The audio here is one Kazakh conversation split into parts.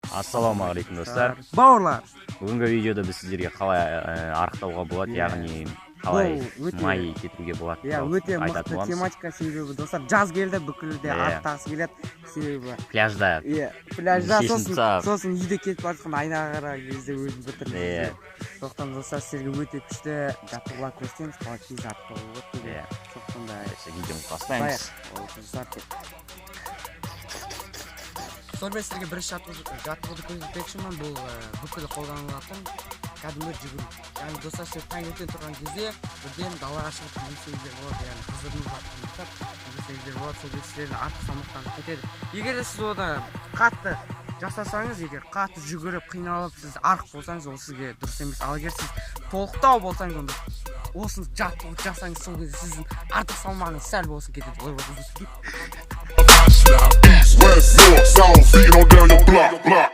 Ассалаумағалейкум, достар! Бауырлар! Бүгінгі видеода біз сіздерге қалай арықтауға болады, Иә. яғни қалай Бұл өте май кетіруге болады иә, туралы өте айтатын мықты боламыз. тематика, себебі, достар, жаз келді, бүкіл де Иә. арықтағысы келеді, себебі Пляжда иә, пляжда шешініп сосын тастап. Сосын үйде кетіп бара жатқанда айнаға қараған кезде өзім біртүрлі. Иә. Сондықтан, достар, сіздерге өте күшті жаттығулар көрсетеміз, қалай тез арықтауға болады деген. Иә. Сондықтан да Видеоны бастаймыз. Ол, достар, сонымен сіздерге бірінші жаттығуды көрсетпекшімін. Бұл бүкіл қолданылатын кәдімгі жүгіру. Яғни, достар, сіздер таңертең тұрған кезде бірден далаға шығып жүгірсеңіздер болады, яғни қыздырынып жатқан жүгірсеңіздер болады. Сол кезде сіздердің артық салмақтан кетеді. Егер де сіз оны қатты жасасаңыз, егер қатты жүгіріп қиналып, сіз арық болсаңыз, ол сізге дұрыс емес. Ал егер сіз толықтау болсаңыз, онда осыны жаттығу жасаңыз, сол кезде сіздің артық салмағыңыз сәл болсын кетеді ғой. East, west, north, south, beating on down your block, block.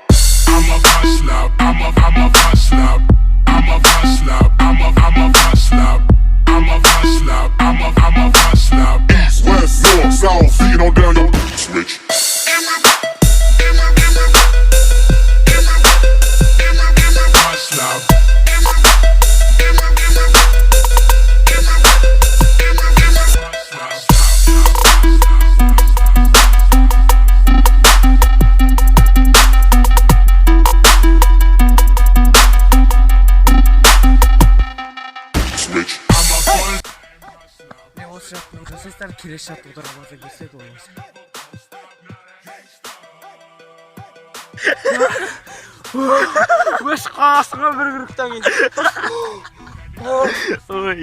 I'm a hustler, I'm a hustler. I'm a hustler, I'm a hustler. I'm a hustler, I'm a hustler. East, west, north, south, beating on down your switch. Hustler. Switch. I'm a full Міне, осы жаттығу жасайсыздар. Келесі жаттығударға барса көрсетеді олай болса. Өш қасыңа бір кругтан кейін. Ой,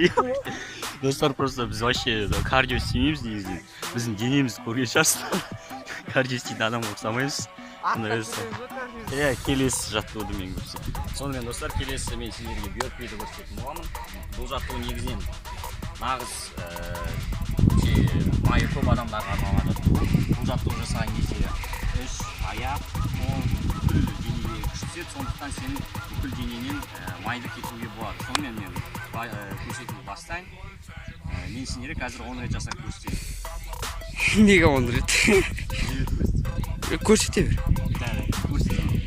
достар, просто біз вообще кардио істемейміз негізінен. Біздің денемізді көрген шығарсыздар, кардио істейтін адамға ұқсамаймыз. Сондай өсті. Иә, келесі жаттығуды мен көрсетемін. Сонымен, достар, келесі мен сіздерге бёрпиді көрсететін боламын. Бұл жаттығу негізінен нағыз өте майы көп адамдарға арналған жаттығу. Бұл жаттығу жасаған кезде іш, аяқ, қол, бүкіл денеге күш түседі. Сондықтан сенің бүкіл денеңнен майды кетіруге болады. Сонымен мен көрсетуді бастайын. Мен сендерге қазір 10 рет жасап көрсетемін. Неге 10 рет? Көрсете бер. Бәрі көрсетемін.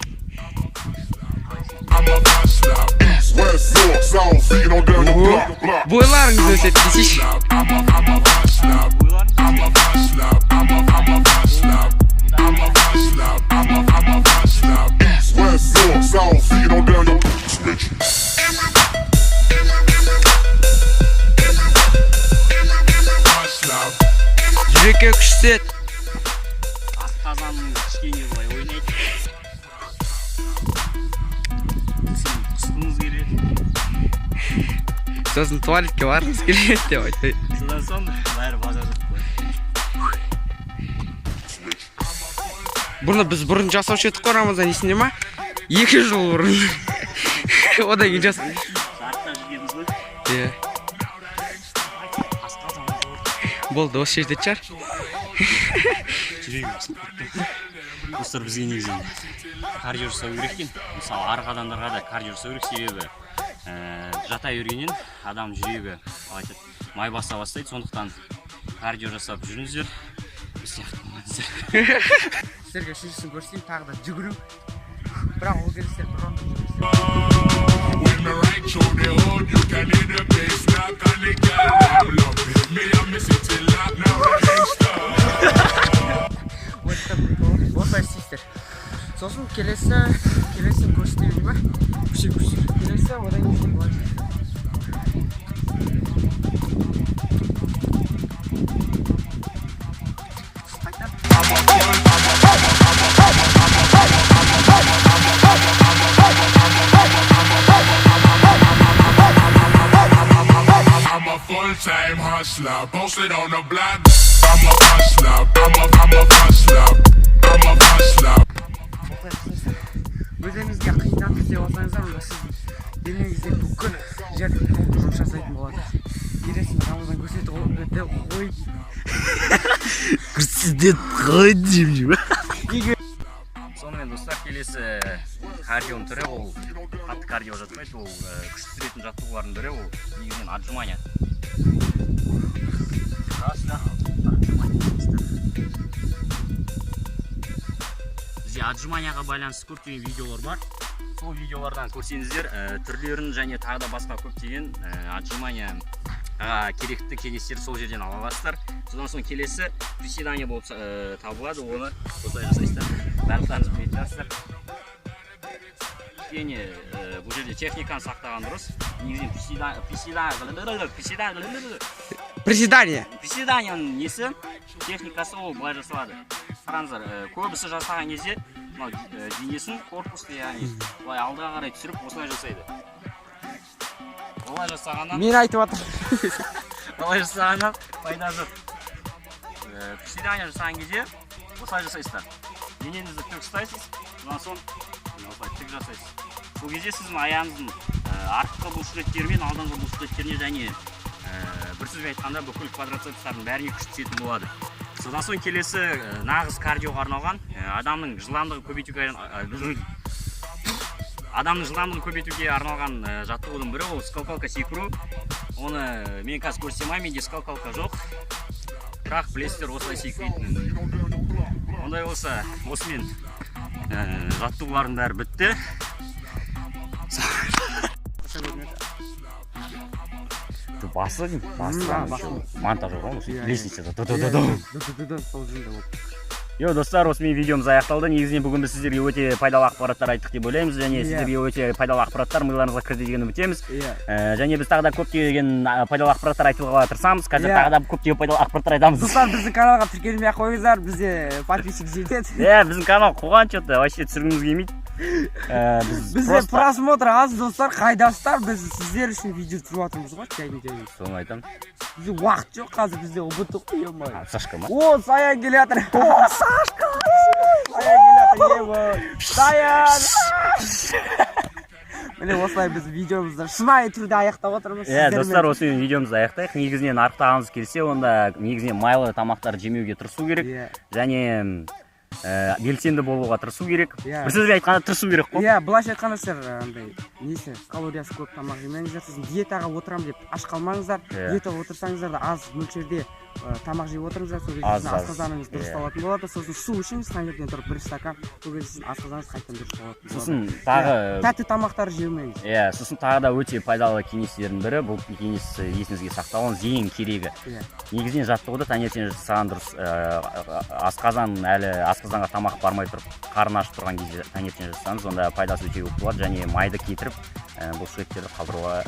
I'm a hustler. East, west, north, south, beating on down your block, block. Бойларыңыз өседі десейші. I'm a hustler. Бойларыңыз I'm a hustler. I'm a hustler. I'm a hustler. I'm a hustler. East, west, north, south, beating on down your switch. Hustler. Жүрекке күш түседі. Асқазаның кішкене былай ойнайды, сен құсқыңыз келеді. Сосын туалетке барғыңыз келеді деп айтпай. Содан соң бәрі базар жоқ қой. Бұны біз бұрын жасаушы едік қой, Рамазан, есіңде ма? 2 жыл бұрын. Одан кейін жас Жарықта жүргенбіз ғой. Иә. Асқазан. Болды, осы жерде шығар. Жүрегім қысылып кетті. Достар, бізге негізінен кардио жасау керек екен. Мысалы, арық адамдарға да кардио жасау керек, себебі жата бергеннен адам жүрегі, қалай айтады, май баса бастайды. Сондықтан кардио жасап жүріңіздер, біз сияқты болмаңыздар. Сіздерге үшіншісін көрсетейін, тағы да жүгіру. Бірақ ол кезде сіздер бір орында жүгірсеңіз. When me ride through the hood, you can hear the bass knock and the girl them love it. Me and me city lock now gangsta. Вот это прикол. Осылай істейсіздер. Сосын келесін көрсете берейін ба? Күші, күші. Келесі одан кейін былай. Қайта. I'm a full, I'm a, I'm a full-time hustler, posted on the block. I'm a hustler, I'm a hustler. I'm a hustler. Осылай жасайсыздар. Өздеріңізге қиындатып істеп алсаңыздар, онда сіздің денеңізде бүкіл жер жұмыс жасайтын болады. Келесін Рамазан көрсетті ғой. Көрсетеді ғой деймін. Сонымен, достар, келесі кардионың түрі, ол қатты кардио жатпайды, ол күш түсіретін жаттығулардың бірі, ол негізінен отжимания. Раз, отжимания. Бізде Бізде отжиманияға байланысты көптеген видеолар бар. Сол видеолардан көрсеңіздер, түрлерін және тағы да басқа көптеген отжиманияға керекті кеңестерді сол жерден ала аласыздар. Содан соң келесі приседание болып табылады. Оны осылай жасайсыздар, барлықтарыңыз білетін шығарсыздар. Кішкене бұл жерде техниканы сақтаған дұрыс. Негізінен приседание. Приседание. Приседанияның несі, техникасы, ол былай жасалады. Қараңыздар, көбісі жасаған кезде мынау денесін, корпусты, яғни былай алдыға қарай түсіріп, осылай жасайды. Олай жасағаннан Мен айтып жатыр. Олай жасағаннан пайда жоқ. Приседание жасаған кезде осылай жасайсыздар: денеңізді тік ұстайсыз, содан соң міне осылай тік жасайсыз. Сол кезде сіздің аяғыңыздың артқы бұлшықеттері мен алдыңғы бұлшықеттеріне және бір сөзбен айтқанда, бүкіл квадрицепстардың бәріне күш түсетін болады. Содан соң келесі нағыз кардиоға арналған, адамның жылдамдығын көбейтуге арналған жаттығудың бірі ол скакалка секіру. Оны мен қазір көрсете алмаймын, менде скакалка жоқ, бірақ білесіздер осылай секіретінін. Ондай болса, осымен жаттығулардың бәрі бітті. Қашан көрінеді? Басы басы. Басы. Монтаж ғой осы. Иә, иә. Лестницада. Иә, ду-ду-ду-ду, сол жерде болды. Йо, достар, осымен видеомыз аяқталды. Негізінен бүгін біз сіздерге өте пайдалы ақпараттар айттық деп ойлаймыз және сіздерге өте пайдалы ақпараттар миларыңызға кірді деген үміттеміз. Және біз тағы да көптеген пайдалы ақпараттар айтуға тырысамыз қазір. Тағы да көптеген пайдалы ақпараттар айтамыз. Достар, біздің каналға тіркелмей ақ қойыңыздар, бізде подписчик жетеді. Иә, біздің канал қуған, че то вообще түсіргіміз келмейді. Біз Бізде просто просмотр аз, достар, қайдасыздар? Біз сіздер үшін видео түсіріп жатырмыз ғой жайын жайын. Соны айтамын. Бізде уақыт жоқ қазір, бізде ҰБТ қой, ё. А, Сашка ма? О, Саян келе жатыр! О, Сашка! Саян келе жатыр, ё. Саян! Міне, осылай біз видеомызды шынайы түрде аяқтап отырмыз. Иә, Сіздермен. достар, осымен видеомызды аяқтайық. Негізінен арықтағыңыз келсе, онда негізінен майлы тамақтар жемеуге тырысу керек Иә. және белсенді болуға тырысу керек. Иә. Бір сөзбен айтқанда, тырысу керек қой. Иә, былайша айтқанда, сіздер андай несі, калориясы көп тамақ жемеңіздер. Сосын диетаға отырамын деп аш қалмаңыздар. Иә. Диетаға отырсаңыздар да, аз мөлшерде тамақ жеп отырыңыздар. Сол кезде Аз, сіздің аз. асқазаныңыз дұрысталатын болады. Сосын су ішіңіз таңертең тұрып бір стакан. Сол кезде сіздің асқазаныңыз қайтадан дұрысталатын болады. Сосын тағы Иә, тәтті тамақтар жемеңіз. Иә, сосын тағы да өте пайдалы кеңестердің бірі, бұл кеңес есіңізге сақтап алыңыз, ең керегі. Негізінен жаттығуды таңертең жасаған дұрыс. Асқазан әлі, асқазанға тамақ бармай тұрып, қарын ашып тұрған кезде таңертең жасасаңыз, онда пайдасы өте көп болады және майды кетіріп, бұлшықеттерді қалдыруға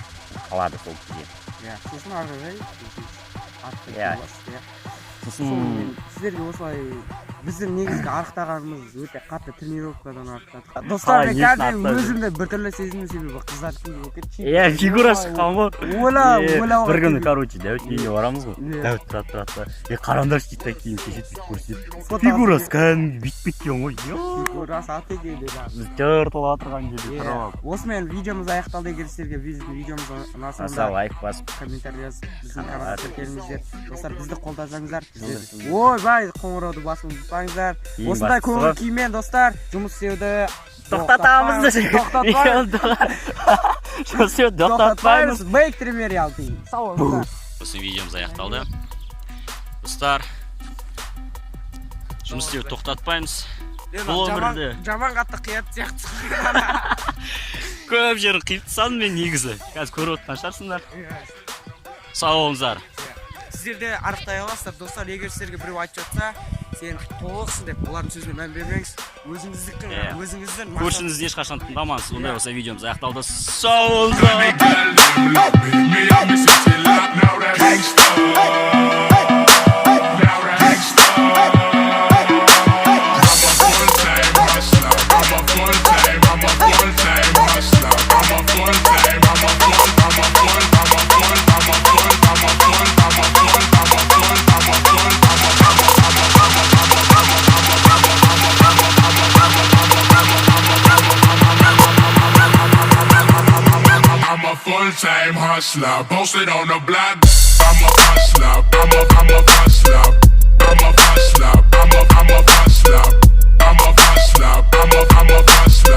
қалады сол кезде. Иә, сосын ары қарай өзіңіз арықтайтын боласыз, иә. Сосын Сонымен, сіздерге осылай біздің негізгі арықтағанымыз, өте қатты тренировкадан арықтадық, достар. Қалай, Мен несін қазір арықтадың? өзімді біртүрлі сезіндім, себебі қыздар болып кетті. Иә, фигура шыққан ғой. Ойлау ойлауға Бір күні, келмейді. короче, Дәуіт үйіне барамыз ғой. Дәуіт тұрады, тұрады да, е, қараңдаршы дейді да, киім кешеді, бүйтіп көрсетеді. Фото. Фигурасы кәдімгі бүйтіп кеткен ғой, е. Фигурасы ат екен деді. Біз жыртылып отырған жерде Иә. тұрып алып. Осымен видеомыз аяқталды. Егер сіздерге біздің видеомыз ұнаса, Аса онда лайк басып, комментарий жазып, біздің каналға каналға тіркеліңіздер, достар, бізді қолдасаңыздар. Бізді- Ойбай, қоңырауды басуды ұмытпаңыздар. Ең Осындай бастысы көңіл ғой. күймен, достар, жұмыс істеуді Тоқтатамыз. Тоқтатпаймыз. Жұмыс істеуді тоқтатпаймыз. Тоқтатпаймыз. Бейк Тремериалти, сау болыңыздар. Осы видеомыз аяқталды, достар. Жұмыс істеуді тоқтатпаймыз. Бұл өмірде Жаман қатты қият сияқты. Көп жерін қиып тастадым мен негізі, қазір көріп отқан шығарсыңдар. Сау болыңыздар. Сіздер де арықтай аласыздар, достар. Егер сіздерге біреу айтып жатса, сен толықсың деп, олардың сөзіне мән бермеңіз. Өзіңіздікі, өзіңіздің мақсат- Көршіңізді ешқашан тыңдамаңыз. Ондай болса, видеомыз аяқталды. Сау болыңыздар. Them love me, me and me city lock. Now that gangsta, now that gangsta. I'm a full-time hustler. I'm a full-time, I'm a full-time hustler. I'm a full-time, I'm a full, I'm a full, I'm a full, I'm a full, I'm a full, I'm a full, I'm a full, I'm a full, I'm a, I'm a, I'm a, I'm a, I'm a, I'm a, I'm a, I'm a, I'm a, I'm a, I'm a full-time hustler, posted on the block. I'm a hustler, I'm a hustler. I'm a hustler, I'm a hustler. I'm a hustler, I'm a hustler.